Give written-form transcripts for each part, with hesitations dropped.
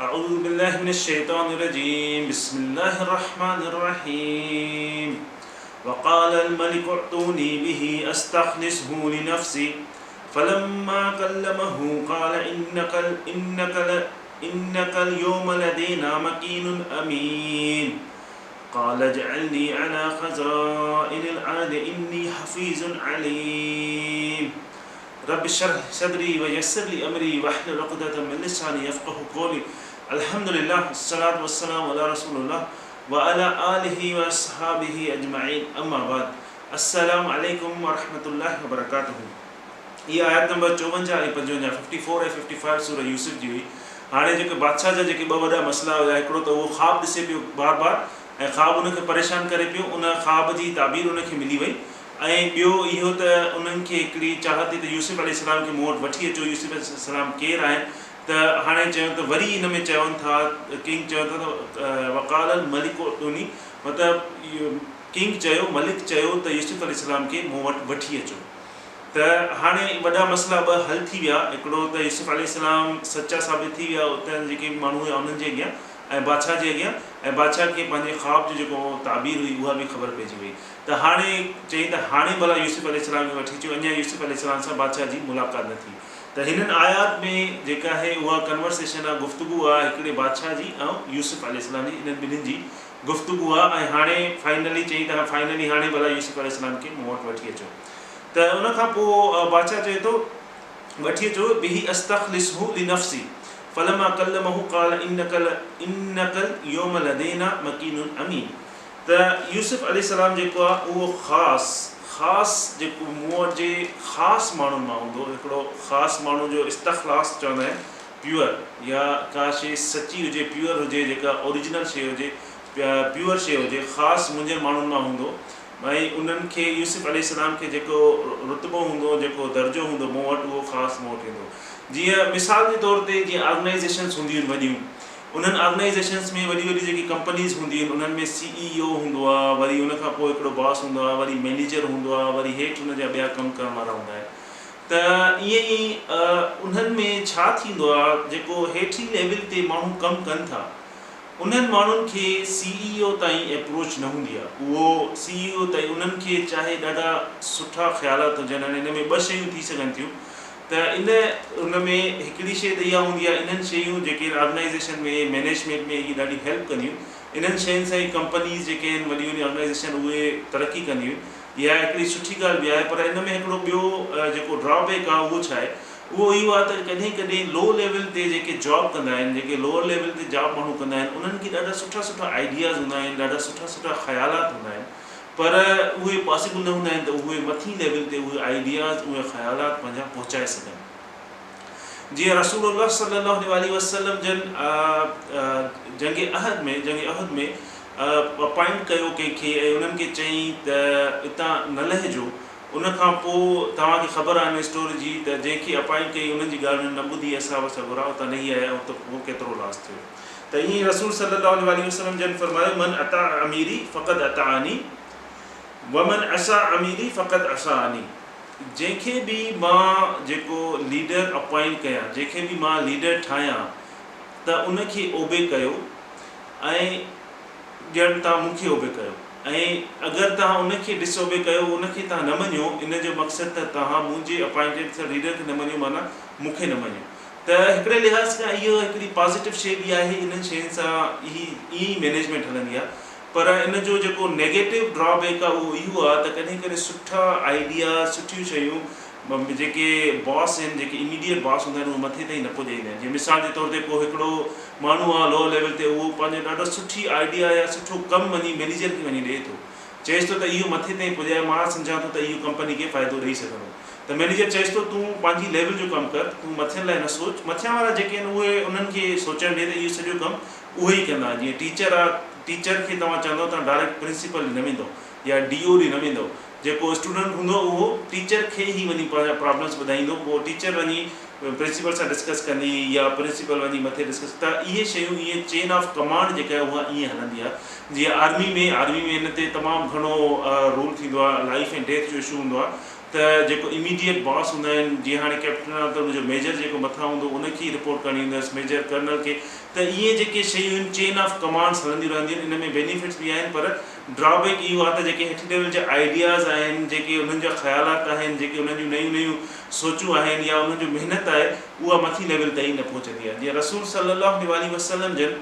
اعوذ بالله من الشيطان الرجيم بسم الله الرحمن الرحيم وقال الملك ائتوني به استخلصه لنفسي فلما كلمه قال انك انك انك اليوم لدينا مكين امين قال اجعلني على خزائن الارض اني حفيظ عليم رب اشرح صدري ويسر لي امري واحلل عقدة من لساني يفقهوا قولي الحمد لله الصلوة والسلام علي رسول الله وعلي آله واصحابه اجمعين اما بعد السلام عليڪم ورحمة الله وبرڪاته هي آيت نمبر 54 ۽ 55 54 ۽ 55 سورة يوسف جي هئي. هاڻي جيڪي بادشاهه جا جيڪي ٻه وڏا مسئلا هيا هڪڙو ته اهو خواب ڏسي پيو بار بار ۽ خواب ان کي پريشان ڪري پيو ان خواب جي تعبير ان کي ملي وئي ۽ ٻيو اهو ته انهن کي هڪڙي چاهت ٿي ته يوسف عليه السلام کي مون وٽ وٺي اچو يوسف عليه السلام ڪير آهن ته هاڻي چيو ته وري ان ۾ چون ٿا ڪنگ چون ٿا ته وقال الملڪ ائتوني مطلب ڪنگ چيو ملڪ چيو ته يوسف عليه السلام کي مون وٽ وٺي اچو ته هاڻي وڏا مسئلا ٻه حل ٿي ويا هڪڙو ته يوسف عليه السلام سچا ثابت ٿي ويا اتان جيڪي به ماڻهو هيا انهن جي اڳيان ۽ بادشاهه جي اڳيان ۽ بادشاهه کي پنهنجي خواب جو جيڪو تعبير هئي اها به خبر پئجي وئي ته هاڻي چيائين ته هاڻي ڀلا يوسف عليه السلام کي وٺي اچو اڃا يوسف عليه السلام سان بادشاهه جي ملاقات نه ٿي ته هنن آيات ۾ جيڪا آهي اها ڪنورسيشن آهي گفتگو آهي هڪڙي بادشاهه جي ۽ يوسف عليه السلام جي انهن ٻنهين جي گفتگو آهي ۽ هاڻي فائنلي چيائين ته فائنلي هاڻي ڀلا يوسف عليه السلام کي مون وٽ وٺي اچو ته ان کان پوء بادشاهه چئي ٿو وٺي اچو به استخلصه لنفسي فلما ڪلمه قال انک انک اليوم لدينا مڪين امين ته يوسف عليه السلام جيڪو آهي اهو خاص خاص جيڪو مون وٽ جي خاص ماڻهن مان هوندو هڪڙو خاص ماڻهو جو استخلاص چوندا آهن پيور يا ڪا شيء سچي هجي پيور هجي جيڪا اوريجنل شيء هجي پيور شيء هجي خاص منهنجن ماڻهن مان هوندو ۽ انهن کي يوسف عليه السلام کي جيڪو رتبو هوندو جيڪو درجو هوندو مون وٽ اهو خاص مون وٽ ايندو جيئن مثال جي طور تي جيئن آرگنائيزيشنس هونديون آهن وڏيون انهن آرگنائيزيشنس ۾ وڏي وڏي جيڪي ڪمپنيز هونديون آهن انهن ۾ سي اي او هوندو آهي وري ان کان پوء هڪڙو باس هوندو آهي وري مئنيجر هوندو آهي وري هيٺ ان جا ٻيا ڪم ڪرڻ وارا هوندا آهن ته ائين ئي انهن ۾ ڇا ٿيندو آهي جيڪو هيٺين ليول تي ماڻهو ڪم ڪن ٿا انهن ماڻهن کي سي اي او تائين ايپروچ نه هوندي آهي اهو سي اي او تائين انهن کي چاهي ڏاڍا سٺا خيالات هجن هاڻي ان ۾ ٻه شيون ٿي سگهن ٿيون ته ان ان ۾ هڪڙي شيء ته اها هوندي آهي انهن شيون جيڪي آرگنائيزيشن ۾ مئنيجمينٽ ۾ اهي ڏاڍي هيلپ ڪنديون انهن شين سان ئي ڪمپنيز جيڪي آهن وڏيون وڏيون آرگنائيزيشن اهي ترقي ڪنديون اها هڪڙي سٺي ڳالهه به آهي پر ان ۾ هڪڙو ٻيو جيڪو ڊرا بيڪ آهي اهو ڇا آهي اهو اهو آهي ته ڪڏهن ڪڏهن لو ليول تي جيڪي جاب ڪندا آهن جيڪي لوئر ليول تي جاب ماڻهو ڪندا آهن انهن کي ڏاڍا سٺا سٺا آئيڊياز هوندا آهن ڏاڍا سٺا سٺا خيالات هوندا آهن پر اهي پاسيبل نه هوندا آهن ته اهي مٿين ليول تي اهي آئيڊياز اهي خيالات پنهنجا پهچائي سگهن جيئن رسول الله صلي الله عليه واٰله وسلم جن جنگ احد ۾ جنگ احد ۾ اپائنٽ ڪيو ڪنهن کي ۽ انهن کي چيائين ته اتان نه لهجو ان کان پوء توهان کي خبر آهي ان اسٽوري جي ته جنهن کي اپائنٽ ڪئي انهن جي ڳالهه انهن نه ٻڌي اصحاب سڳورا اتان لهي آيا ۽ اتي پوء ڪيترو لاس ٿيو ته ائين ئي رسول صلي الله عليه واٰله وسلم جن فرمايو من اطاع اميري فقد اطاعني ومن عصا اميري فقد عصاني جنهن کي به مان جيڪو ليڊر اپائنٽ ڪيان جنهن کي به مان ليڊر ٺاهيان ته ان کي اوبي ڪيو ۽ ڄڻ توهان مون کي اوبي ڪيو ۽ اگر توهان ان کي ڊس اوبي ڪيو، ان کي توهان نه مڃيو، ان جو مقصد ته توهان منهنجي اپائنٽيڊ ٿيل ليڊر کي نه مڃيو معنيٰ مون کي نه مڃيو. ته هڪڙي لحاظ کان اهو هڪڙي پازيٽو شيء به آهي، انهن شين سان هي ائين ئي مئنيجمينٽ هلندي آهي پر ان جو جيڪو نيگيٽو ڊرا بيڪ آهي اهو اهو آهي ته ڪڏهن ڪڏهن سٺا آئيڊياز، سٺيون شيون جيڪي باس آهن، جيڪي اميڊيٽ باس هوندا آهن اهي مٿي تائين نه پڄائيندا آهن. جيئن مثال جي طور تي ڪو هڪڙو ماڻهو آهي لوئر ليول تي اهو پنهنجو ڏاڍو سٺي آئيڊيا يا سٺو ڪم وڃي مئنيجر کي وڃي ڏئي ٿو چئيس ٿو ته اهو مٿي تائين پڄائي مان سمجهان ٿو ته اهو ڪمپني کي فائدو ڏئي سگهندو ته مئنيجر چئيس ٿو تون پنهنجي ليول جو ڪم ڪر تون مٿين لاء نه سوچ مٿيان وارا جيڪي آهن اهي انهن کي سوچڻ ڏي ته اهو سڄو ڪم اهي ئي ڪندا جيئن ٽيچر آهي ٽيچر کي توهان چوندو توهان ڊائريڪٽ پرنسپل ڏي نه ويندو يا ڊي او ڏي نه ويندو جيڪو اسٽوڊنٽ هوندو اهو ٽيچر کي ئي وڃي پنهنجا پرابلمس ٻڌائيندو پوء ٽيچر وڃي پرنسپل سان ڊسڪس ڪندي يا پرنسپل وڃي مٿي ڊسڪس ته اهي شيون ائين چين آف ڪمانڊ جيڪا آهي اها ائين هلندي آهي جيئن آرمي ۾ آرمي ۾ ان تي تمام گهڻو رول ٿيندو آهي لائف ۽ ڊيٿ جو اشو هوندو آهي ته جيڪو اميڊيٽ باس هوندا آهن جيئن هاڻي ڪئپٽن آهي ته ان جو ميجر جيڪو مٿان هوندو ان کي ئي رپورٽ ڪرڻي هوندي آهي ميجر ڪرنل کي ته اهي جيڪي شيون آهن چين آف ڪمانڊس هلنديون رهنديون آهن ان ۾ بينيفٽس به آهن پر ڊرا بيڪ اهو آهي ته جيڪي هيٺين ليول جا آئيڊياز آهن جيڪي انهن جا خيالات آهن جيڪي انهن جون نيون نيون سوچون آهن يا انهن جو محنت آهي اها مٿين ليول تائين نه پهچندي آهي جيئن رسول صلي الله عليه واٰله وسلم جن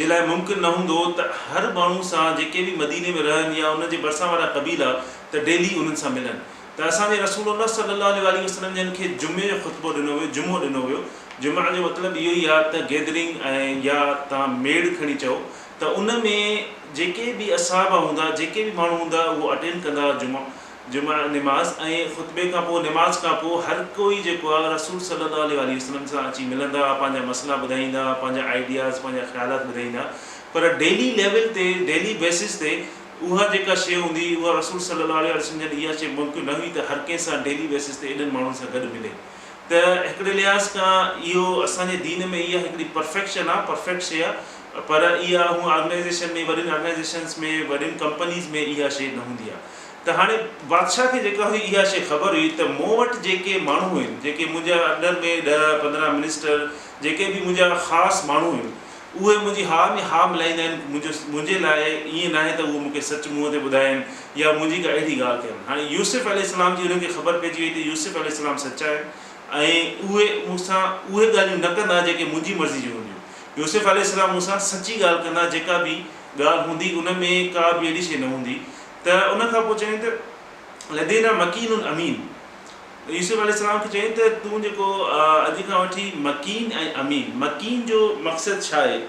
جي لاء ممڪن نه هوندو هو ته هر ماڻهو سان جيڪي به مديني ۾ رهن يا ان جي ڀرسان وارا قبيلا ته ڊيلي انهن سان ملن ته اسان جي رسول الله صلي الله عليه واٰله وسلم جن کي جمعي جو خطبو ڏنو ويو جمعو ڏنو ويو جمعه جو مطلب اهو ئي آهي ته گيدرنگ ۽ يا توهان ميڙ کڻي چئو ته ان ۾ جيڪي به اصحابه هوندا جيڪي به ماڻهو هوندا اهو اٽينڊ ڪندا جمعو جمعه نماز ۽ خطبي کان پوء نماز کان پوء هر ڪوئي جيڪو آهي رسول صلي الله عليه واٰله وسلم سان اچي ملندا پنهنجا مسئلا ٻڌائيندا پنهنجا آئيڊياز پنهنجا خيالات ٻڌائيندا پر ڊيلي ليول تي ڊيلي بيسز تي اها جيڪا شيء هوندي اها رسول صلي الله عليه واٰله وسلم جن اها شيء ممڪن نه هئي ته هر ڪنهن سان ڊيلي بيسز تي ايڏن ماڻهن سان گڏ ملي ته هڪڙي لحاظ کان اهو اسان جي دين ۾ اها هڪڙي پرفيڪشن آهي پرفيڪٽ شيء آهي پر اها هونء آرگنائيزيشن ۾ وڏين آرگنائيزيشنز ۾ وڏين ڪمپنيز ۾ اها شيء نه هوندي آهي ته هاڻي بادشاهه کي جيڪا هئي اها شيء خبر هئي ته مون وٽ جيڪي ماڻهو آهن، جيڪي منهنجا انڊر ۾ ڏهه 15 منسٽر، جيڪي به منهنجا خاص ماڻهو آهن، اهي منهنجي ها ۾ ها ملائيندا آهن، منهنجو منهنجي لاء ائين ناهي ته اهي مون کي سچ منهن تي ٻڌائين يا منهنجي ڪا اهڙي ڳالهه ڪن. هاڻي يوسف عليه السلام جي انهن کي خبر پئجي وئي ته يوسف عليه السلام سچا آهن ۽ اهي مون سان اهي ڳالهيون نه ڪندا جيڪي منهنجي مرضي جون هونديون. يوسف عليه السلام مون سان سچي ڳالهه ڪندا، جيڪا به ڳالهه هوندي ان ۾ ڪا به اهڙي شيء نه هوندي. ته ان کان پوء چيائين ته لدينا مڪين امين يوسف عليه السلام کي چيائين ته تون جيڪو اڄ کان وٺي مڪين ۽ امين مڪين جو مقصد ڇا آهي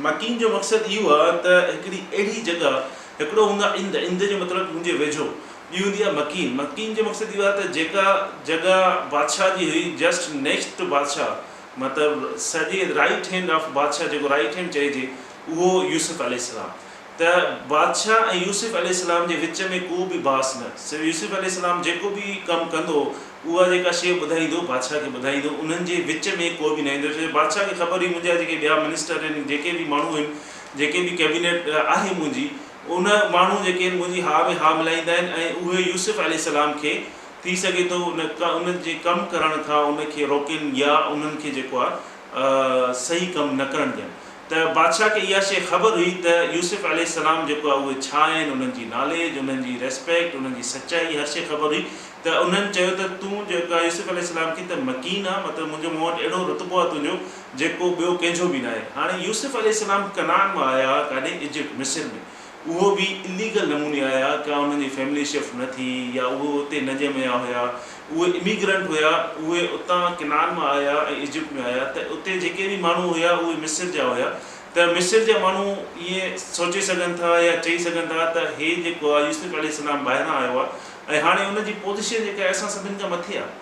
مڪين جو مقصد اهو آهي ته هڪڙي اهڙي جڳهه هڪڙو هوندو آهي عند عند جو مطلب منهنجي ويجهو ٻي هوندي آهي مڪين مڪين جو مقصد اهو آهي ته جيڪا جڳهه بادشاهه جي هئي جسٽ نيڪسٽ ٽو بادشاهه مطلب سڄي رائيٽ هينڊ آف بادشاهه جيڪو رائيٽ هينڊ چئجي اهو يوسف عليه السلام ته بادشاهه ۽ يوسف عليه السلام جي وچ ۾ ڪو به باس نه، سو يوسف عليه السلام جيڪو به ڪم ڪندو، اها جيڪا شيء ٻڌائيندو، بادشاهه کي ٻڌائيندو، انهن جي وچ ۾ ڪو به نه ايندو، ڇو جو بادشاهه کي خبر هئي منهنجا جيڪي ٻيا منسٽر آهن، جيڪي به ماڻهو آهن، جيڪي به ڪئبينيٽ آهي منهنجي، ان ماڻهو جيڪي آهن منهنجي ها ۾ ها ملائيندا آهن ۽ اهي يوسف عليه السلام کي ٿي سگهي ٿو ان انهن جي ڪم ڪرڻ کان ان کي روڪين يا انهن کي جيڪو آهي صحيح ڪم نه ڪرڻ ڏين. ته بادشاهه کي اها شيء خبر هئي ته يوسف عليه السلام جيڪو آهي اهي ڇا آهن، انهن جي ناليج، انهن جي ريسپيڪٽ، انهن جي سچائي هر شيء خبر هئي ته انهن چيو ته تون جيڪو آهي يوسف عليه السلام کي ته مڪين آهي مطلب منهنجو مون وٽ اهڙو رتبو آهي تنهنجو جيڪو ٻيو ڪنهن جو به ناهي. هاڻي يوسف عليه السلام ڪنعان مان آيا ڪاڏي ايجپٽ، مصر، ۾ اهو به اليگل نموني آيا ڪا انهن جي فيملي شفٽ نه ٿي يا اهي اتي نه ڄميا هيا اهي اميگرنٽ هيا اهي اتان ڪنعان مان آيا ۽ ايجپٽ ۾ آيا ته اتي جيڪي به ماڻهو هيا اهي مصر جا هيا ته مصر جا ماڻهو ائين سوچي سگهن ٿا يا چئي سگهن ٿا ته هي جيڪو آهي يوسف عليه السلام ٻاهران آيو آهي ۽ هاڻي ان جي پوزيشن جيڪا آهي اسان سڀني کان مٿي آهي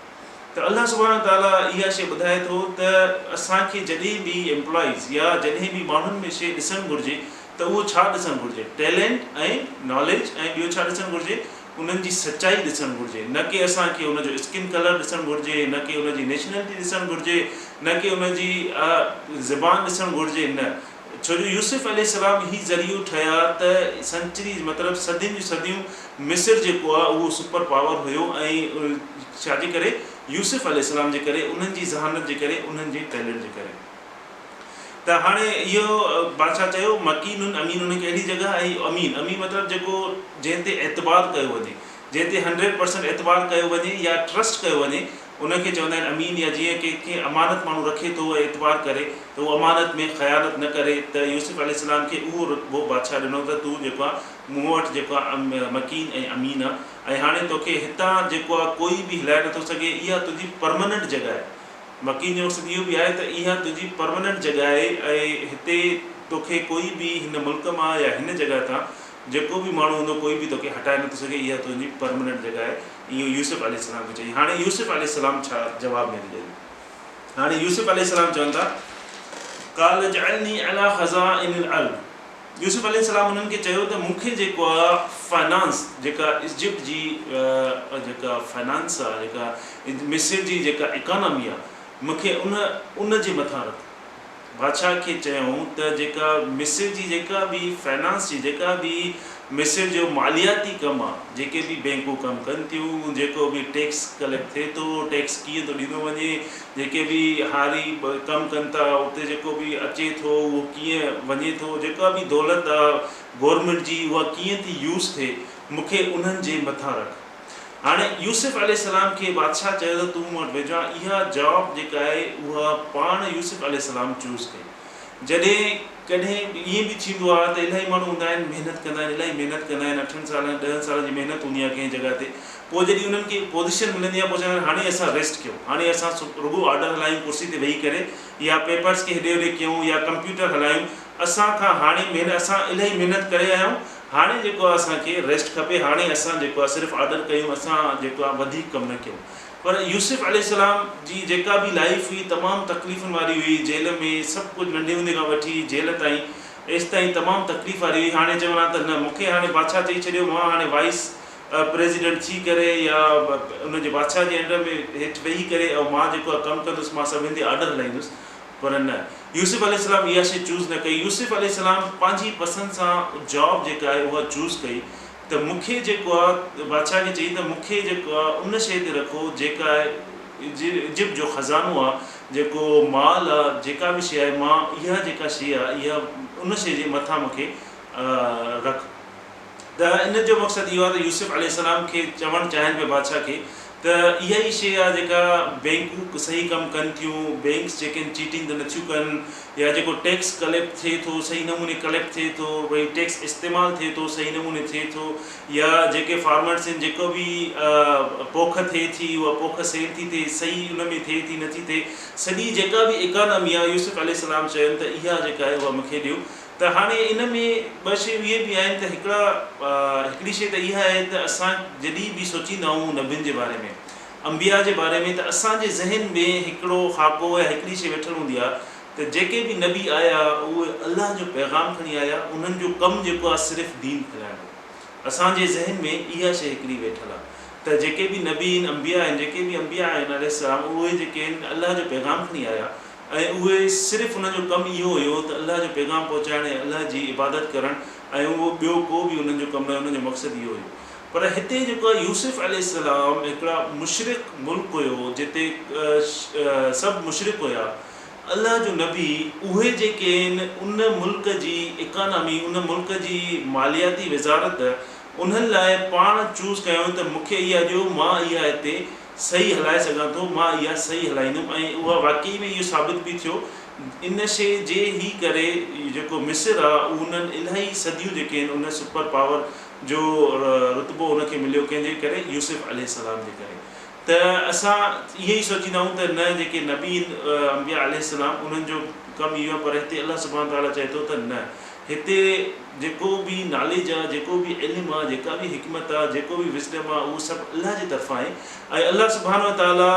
ته الله سبحانه وتعاليٰ اها شيء ٻڌائي ٿو ته اسان کي جڏهن به ايمپلائيز يا جڏهن به ماڻهن ۾ شيء ڏسڻ گهرجي ته اهو ڇا ڏسڻ گهرجي ٽيلنٽ ۽ ناليج ۽ ٻيو ڇا ڏسڻ گهرجي انهن جي سچائي ڏسڻ گهرجي نه ڪي اسان کي ان جو اسڪن ڪلر ڏسڻ گهرجي نه ڪي ان جي نيشنلٽي ڏسڻ گهرجي نه ڪي ان جي زبان ڏسڻ گهرجي نه ڇو جو يوسف عليه السلام هي ذريعو ٺهيا ته سنچريز مطلب صدين جون صديون مصر جيڪو آهي اهو سپر پاور هيو ۽ ڇا جي ڪري يوسف عليه السلام جي ڪري انهن جي ذهانت جي ڪري انهن جي ٽيلنٽ جي ڪري. ته هاڻي اهو بادشاهه چيو، مڪين امين ان کي اهڙي جڳهه ۽ امين، امين مطلب جيڪو جنهن تي اعتبار ڪيو وڃي، جنهن تي هنڊريڊ پرسنٽ اعتبار ڪيو وڃي يا ٽرسٽ ڪيو وڃي، ان کي چوندا آهن امين يا جيئن ڪنهن کي امانت ماڻهو رکي ٿو ۽ اعتبار ڪري ته اهو امانت ۾ خيانت نه ڪري ته يوسف عليه السلام کي اهو رتبو بادشاهه ڏنو ته تون جيڪو آهي مون وٽ جيڪو آهي مڪين ۽ امين آهي ۽ هاڻي توکي هتان جيڪو آهي ڪوئي به هلائي نٿو سگهي اها تنهنجي پرمننٽ جڳهه آهي. مڪين جو مقصد اهو به آهي ته اها تنهنجي پرمننٽ جڳهه آهي ۽ هتي توکي ڪوئي به هن ملڪ مان يا هن جڳهه تان جيڪو به ماڻهو هوندو ڪوئي به توکي هٽائي نٿو سگهي اها تنهنجي پرمننٽ جڳهه آهي اهو يوسف عليه السلام کي چئي هاڻي يوسف عليه السلام ڇا جواب ۾ ڏين هاڻي يوسف عليه السلام چون ٿا قال اجعلني علي خزائن الارض يوسف عليه السلام انهن کي چيو ته مون کي جيڪو آ فنانس جيڪا ايجپٽ جي جيڪا فنانس آ جيڪا مصر جي جيڪا اڪانامي آ مون کي ان ان جي مٿان رک. بادشاهه کي چيائون ته جيڪا مصر جي جيڪا به فنانس جي جيڪا به مصر جو مالياتي ڪم آ، جيڪي به بينڪون ڪم ڪن ٿيون، جيڪو به ٽيڪس ڪليڪٽ ٿئي ٿو، ٽيڪس ڪيئن ٿو ڏنو وڃي، جيڪي به هاري ڪم ڪن ٿا اتي جيڪو به اچي ٿو اهو ڪيئن وڃي ٿو، جيڪا به دولت آ گورنمينٽ جي اها ڪيئن ٿي يوز ٿئي، مون کي انهن جي مٿان رک. هاڻي يوسف عليه السلام کي بادشاهه چيو ته تون مون وٽ ويجهو آ، اها جاب جيڪا آهي اها پاڻ يوسف عليه السلام چوز ڪئي. جڏهن ڪڏهن ائين به ٿيندو آهي ته الاهي ماڻهو هوندا آهن محنت ڪندا آهن الاهي محنت ڪندا آهن اٺن سالن ڏهن سالن جي محنت هوندي آهي ڪنهن جڳهه تي پوء جڏهن انهن کي پوزيشن ملندي آهي پوء چوندا آهن هاڻي اسان ريسٽ ڪيون هاڻي اسان رڳو آرڊر هلايون ڪرسي تي ويهي ڪري يا پيپرس کي هيڏي هوڏي ڪيون يا ڪمپيوٽر هلايون اسان کان هاڻي محنت اسان الاهي محنت ڪري آيا آهيون هاڻي جيڪو آهي اسان کي ريسٽ کپي هاڻي اسان جيڪو آهي صرف آرڊر ڪيون اسان جيڪو آهي وڌيڪ ڪم نه ڪيون پر يوسف عليه السلام جي جيڪا به لائيف هئي تمام تڪليفن واري هئي، جيل ۾ سڀ ڪجهه ننڍي هوندي کان وٺي جيل تائين ايستائين تمام تڪليف واري هئي، هاڻي چون ها ته نه مون کي هاڻي بادشاهه چئي ڇڏيو مان هاڻي وائيس پريزيڊنٽ ٿي ڪري يا ان جي بادشاهه جي انڊر ۾ هيٺ ويهي ڪري ۽ مان جيڪو آهي ڪم ڪندس مان سڀني تي آرڊر هلائيندس پر نه يوسف عليه السلام اها شيء چوز نه ڪئي، يوسف عليه السلام پنهنجي پسند سان جاب جيڪا آهي اها چوز ڪئي ته مون کي جيڪو آ، بادشاهه کي چئي ته مون کي جيڪو آ ان شيء تي رکو جيڪا ايجپٽ جو خزانو آ، جيڪو مال آ، جيڪا به شيء آهي، مان اها جيڪا شيء آ اها ان شيء جي مٿان مون کي رک. ته ان جو مقصد اهو آ ته يوسف عليه السلام کي چوڻ چاهين پيا بادشاهه کي ته اها ئي شيء آ جيڪا بينڪون صحيح ڪم ڪن ٿيون، بينڪس جيڪي آهن چيٽنگ ته نٿيون ڪن يا جيڪو ٽيڪس ڪليڪٽ ٿئي ٿو صحيح نموني ڪليڪٽ ٿئي ٿو ڀئي ٽيڪس استعمال ٿئي ٿو صحيح نموني ٿئي ٿو يا جيڪي فارمرس آهن جيڪو به پوک ٿئي ٿي اها پوک سيل ٿي ٿئي صحيح ان ۾ ٿئي ٿي نٿي ٿئي سڄي جيڪا به اڪانامي آ يوسف عليه السلام چين ته اها جيڪا آهي اها مونکي ڏيو ته هاڻي ان ۾ ٻه شيون اهي به آهن ته هڪڙا هڪڙي شيء ته اها آهي ته اسان جڏهن به سوچيندا آهيون نبين جي باري ۾ انبياء جي باري ۾ ته اسان جي ذهن ۾ هڪڙو خاڪو يا هڪڙي شيء ويٺل هوندي آهي ته جيڪي به نبي آيا اهي الله جو پيغام کڻي آيا انهن جو ڪم جيڪو آهي صرف دين ڦهلائڻ هو اسان جي ذهن ۾ اها شيء هڪڙي ويٺل آهي ته جيڪي به نبي آهن انبياء آهن جيڪي به انبياء آهن عليه السلام اهي جيڪي آهن الله جو پيغام کڻي آيا ۽ اهي صرف انهن جو ڪم اهو هيو ته الله جو پيغام پهچائڻ ۽ الله جي عبادت ڪرڻ ۽ اهو ٻيو ڪو به انهن جو ڪم نه هيو انهن جو مقصد اهو هيو پر هتي جيڪو آهي يوسف عليه السلام هڪڙا مشرڪ ملڪ هيو جتي سڀ مشرڪ هيا الله جو نبي اهي جيڪي آهن ان ملڪ جي اڪانامي ان ملڪ جي مالياتي وزارت انهن لاء پاڻ چوز ڪيو ته مون کي اها ڏيو مان اها هتي صحيح هلائي سگهان ٿو، مان اها صحيح هلائيندم ۽ اها واقعي ۾ اهو ثابت به ٿيو. ان شيء جي ئي ڪري جيڪو مصر آ انهن الاهي صديون جيڪي آهن ان سپر پاور جو رتبو ان کي مليو ڪنهن جي ڪري يوسف عليه السلام جي ڪري ته اسان اهي ئي سوچيندا آهيون ته نه جيڪي نبي آهن انبياء عليه السلام انهن جو ڪم اهو آهي پر هتي الله سبحانه وتعاليٰ چئي ٿو ته نه هتي جيڪو به ناليج آ، جيڪو به علم آ، جيڪا به حڪمت آ، جيڪو به وزڊم آ، اهو سڀ الله جي طرفان آهي ۽ الله سبحانه وتعاليٰ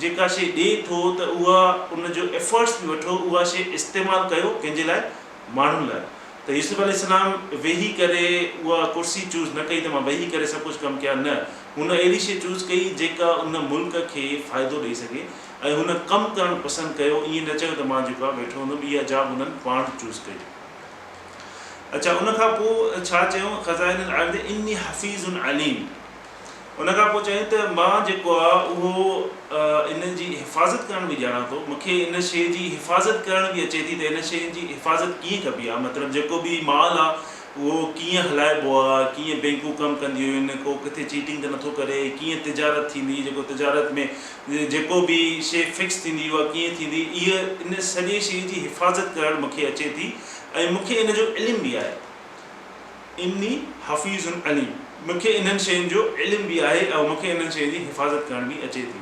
جيڪا شيء ڏئي ٿو ته اها ان جو ايفرٽس به وٺو، اها شيء استعمال ڪيو ڪنهن جي لاء؟ ماڻهن لاء. ته يوسف عليه السلام ويهي ڪري اها ڪرسي چوز نه ڪئي ته مان ويهي ڪري سڀ ڪجهه ڪم ڪيان، نه، هن اهڙي شيء چوز ڪئي جيڪا ان ملڪ کي فائدو ڏئي سگهي ۽ هن ڪم ڪرڻ پسند ڪيو، ائين نه چيو ته مان جيڪو آ ويٺو هوندم، اها جاب هنن پاڻ چوز ڪئي. اڇا ان کان پوء ڇا چيائون خزائن الارض اني حفيظ عليم ان کان پوء چيائين ته مان جيڪو آ اهو ان جي حفاظت ڪرڻ به ڄاڻان ٿو مون کي ان شيء جي حفاظت ڪرڻ به اچي ٿي ته ان شيء جي حفاظت ڪيئن ڪبي آ مطلب جيڪو به مال آ اهو ڪيئن هلائبو آ ڪيئن بينڪون ڪم ڪنديون آهن ڪو ڪٿي چيٽنگ ته نٿو ڪري ڪيئن تجارت ٿيندي جيڪو تجارت ۾ جيڪو به شيء فڪس ٿيندي اها ڪيئن ٿيندي اها ان سڄي شيء جي حفاظت ڪرڻ مون کي اچي ٿي ۽ مون کي ان جو علم به آهي. اني حفيظ عليم مون کي انهن شين جو علم به آهي ۽ مون کي انهن شين جي حفاظت ڪرڻ به اچي ٿي.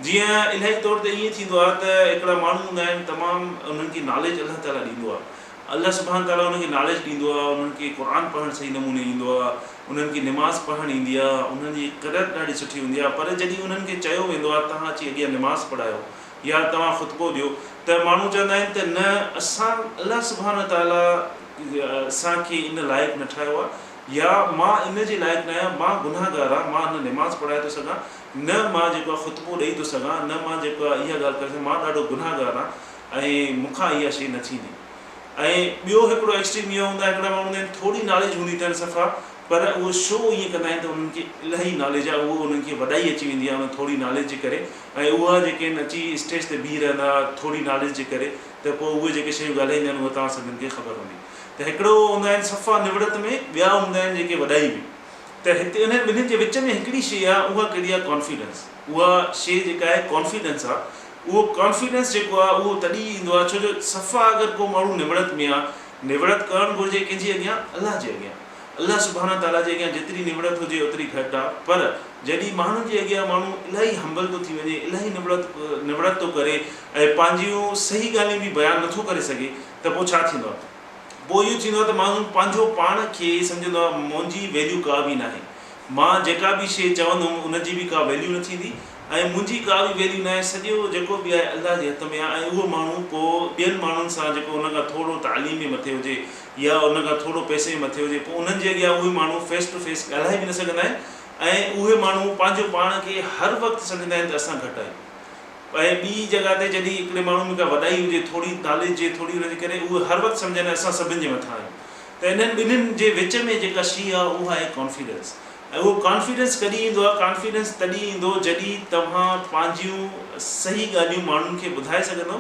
جيئن الائي طور تي ائين ٿيندو آهي ته هڪڙا ماڻهو هوندا آهن تمام انهن کي ناليج الله تعاليٰ ڏيندو آهي الله سبحانه تعاليٰ انهن کي ناليج ڏيندو آهي انهن کي قرآن پڙهڻ صحيح نموني ايندو آهي انهن کي نماز پڙهڻ ايندي آهي انهن جي قرئت ڏاڍي سٺي هوندي آهي پر جڏهن انهن کي چيو ويندو آهي توهان اچي اڳيان نماز پڙهايو يا توهان خطبو ڏيو ته ماڻهو چوندا آهن ته نه اسان الله سبحانه تعاليٰ اسان کي ان لائق نه ٺاهيو آهي يا مان ان جي لائق نه آهيان مان گنهگار آهيان مان نه نماز پڙهائي ٿو سگهان نه مان جيڪو آهي خطبو ڏئي ٿو سگهان نه مان جيڪو آهي اها ڳالهه ڪري سگهان مان ڏاڍو گنهگار آهيان ۽ مون کان اها شيء نه ٿيندي ۽ ٻيو هڪڙو ايڪسٽريم اهو هوندو آهي هڪڙا ماڻهو هوندا آهن ٿوري ناليج هوندي اٿن صفا پر اهو شو ائين ڪندا آهن ته انهن کي الاهي ناليج آهي اهو انهن کي وڏائي اچي ويندي آهي ان ٿوري ناليج جي ڪري ۽ اها جيڪي آهن اچي اسٽيج تي بيهي رهندا ٿوري ناليج جي ڪري ته پوء اهي جيڪي شيون ڳالهائيندا آهن اهي توهان سڀن کي خبر هوندي ته هڪڙو هوندا آهن صفا نوڙت ۾ ٻيا هوندا آهن جيڪي وڏائي ۾ ته هتي انهن ٻنهين جي وچ ۾ هڪڙي شيء آهي اها ڪهڙي آهي ڪانفيڊنس اها شيء جيڪا آهي ڪانفيڊنس آهي اهو ڪانفيڊنس جيڪو آهي اهو تڏهن ايندو آهي ڇو جو صفا اگر ڪو ماڻهو نوڙت ۾ آهي نوڙت ڪرڻ گهرجي ڪنهن جي اڳيان الله جي اڳيان الله سبحانه تعاليٰ جي اڳيان جيتري نوڙت هجي اوتري گهٽ آهي پر جڏهن ماڻهن جي اڳيان ماڻهو الاهي همبل ٿو ٿي وڃي الاهي نوڙت نوڙت ٿو ڪري ۽ پنهنجيون صحيح ڳالهيون به بيان نٿو ڪري سگهي ته پوء ڇا ٿيندو آهي پوء اهو ٿيندو آهي ته ماڻهو پنهنجو پاڻ کي سمجهندو آهي منهنجي ويليو ڪا به ناهي مان جيڪا به شيء چوندم ان جي به ڪا ويليو نه ٿيندي ۽ منهنجي ڪا به ويليو ناهي سڄو جيڪو به آهي الله جي هٿ ۾ آهي ۽ اهو ماڻهو پوء ٻين ماڻهن سان جيڪو ان کان ٿورو تعليم ۾ مٿي هجي يا ان کان ٿورو پئسي ۾ مٿي هجي پوء انهن جي اڳيان اهي ماڻهو فيس ٽو فيس ڳالهائي به نه سگهندا آهن ۽ اهي ماڻهو پنهنجو پاڻ کي هر وقت سمجهندا آهن ته اسان گهٽ آهيون ۽ ٻي جڳهه تي جڏهن هڪڙي ماڻهو ۾ ڪا وڏائي هجي ٿوري ناليج هجي ٿوري ان جي ڪري اهي هر وقت سمجهندا آهن اسان سڀن جي مٿان آهيون ته انهن ٻنهين جي وچ ۾ جيڪا شيء آهي اها آهي ڪانفيڊنس ۽ اهو ڪانفيڊنس ڪڏهن ايندو آهي؟ ڪانفيڊنس تڏهن ايندو جڏهن توهان پنهنجيون صحيح ڳالهيون ماڻهن کي ٻڌائي سگهندو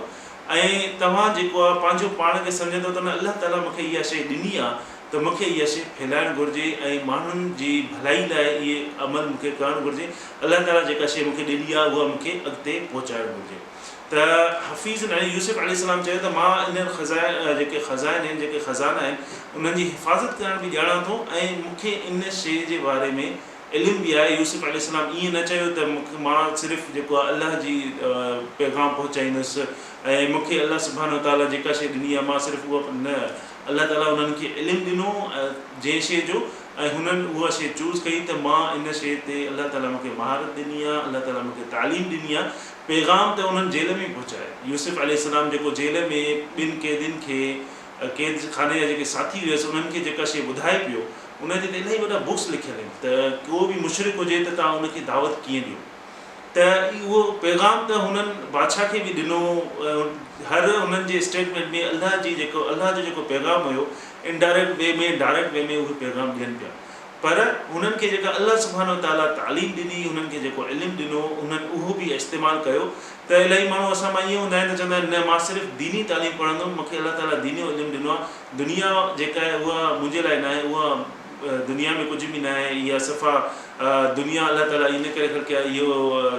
۽ توهان جيڪو آهي پنهنجو پاڻ کي سمجهندو ته نه الله تعالي مون کي اها شيء ڏني آهي ته مون کي اها شيء ڦهلائڻ گهرجي ۽ ماڻهن جي ڀلائي لاء اهي عمل مون کي ڪرڻ گهرجي الله تعالي جيڪا شيء مون کي ڏني آهي اها مون کي اڳتي پهچائڻ گهرجي. ته حفيظ يعني يوسف عليه السلام چيو ته مان انهن خزائن جيڪي خزائن آهن جيڪي خزانا آهن انهن جي حفاظت ڪرڻ به ڄاڻان ٿو ۽ مون کي ان شيء جي باري ۾ علم به آهي يوسف عليه السلام ائين نه چيو ته مون کي مان صرف جيڪو آهي الله جي پيغام پهچائيندس ۽ مون کي الله سبحانه وتعاليٰ جيڪا شيء ڏني آهي مان صرف اها نه الله تعاليٰ انهن کي علم ڏنو جنهن شيء جو ۽ هنن اها شيء چوز ڪئي ته مان ان شيء تي الله تعاليٰ مون کي مهارت ڏني آهي الله تعاليٰ مون کي تعليم ڏني آهي پيغام ته انهن جيل ۾ ئي پهچايو. يوسف عليه السلام جيڪو جيل ۾ ٻن قيدين کي قيد خاني جا جيڪي ساٿي هيس انهن کي جيڪا شيء ٻڌائي پيو ان تي ته الاهي وڏا بڪس لکيل آهن ته ڪو به مشرڪ هجي ته توهان ان کي دعوت ڪيئن ڏيو ته اهو پيغام ته هنن بادشاهه کي به ڏنو هر انهن جي اسٽيٽمينٽ ۾ الله جي جيڪو الله جو جيڪو پيغام هيو انڊائريڪٽ وي ۾ ڊائريڪٽ وي ۾ اهي پيغام ڏين پيا پر هنن کي جيڪا الله سبحانه وتعاليٰ تعليم ڏني، هنن کي جيڪو علم ڏنو، انهن اهو به استعمال ڪيو ته الاهي ماڻهو اسان مان ائين هوندا آهن ته چوندا آهن نه مان صرف ديني تعليم پڙهندم، مون کي الله تعاليٰ ديني علم ڏنو آهي، دنيا جيڪا آهي اها منهنجي لاء ناهي، اها دنيا ۾ ڪجهه به ناهي، اها صفا دنيا الله تعاليٰ ان ڪري خلقي آهي، اهو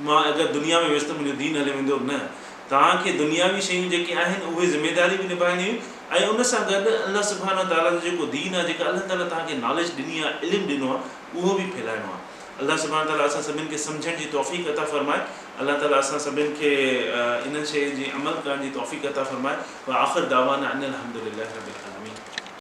مان اگر دنيا ۾ ويس ته منهنجو دين هليو ويندو، نه توهان کي دنياوي شيون جيڪي آهن اهي ذميداري به نڀائڻيون ۽ ان سان گڏ الله سبحانه وتعاليٰ جو جيڪو دين آهي جيڪا الله تعاليٰ توهان کي ناليج ڏني آهي علم ڏنو آهي اهو به ڦهلائڻو آهي الله سبحانه وتعاليٰ اسان سڀن کي سمجهڻ جي توفيق عطا فرمائي الله تعاليٰ اسان سڀن کي انهن شين جي عمل ڪرڻ جي توفيق عطا فرمائي وآخر دعوانا ان الحمدلله رب العالمين.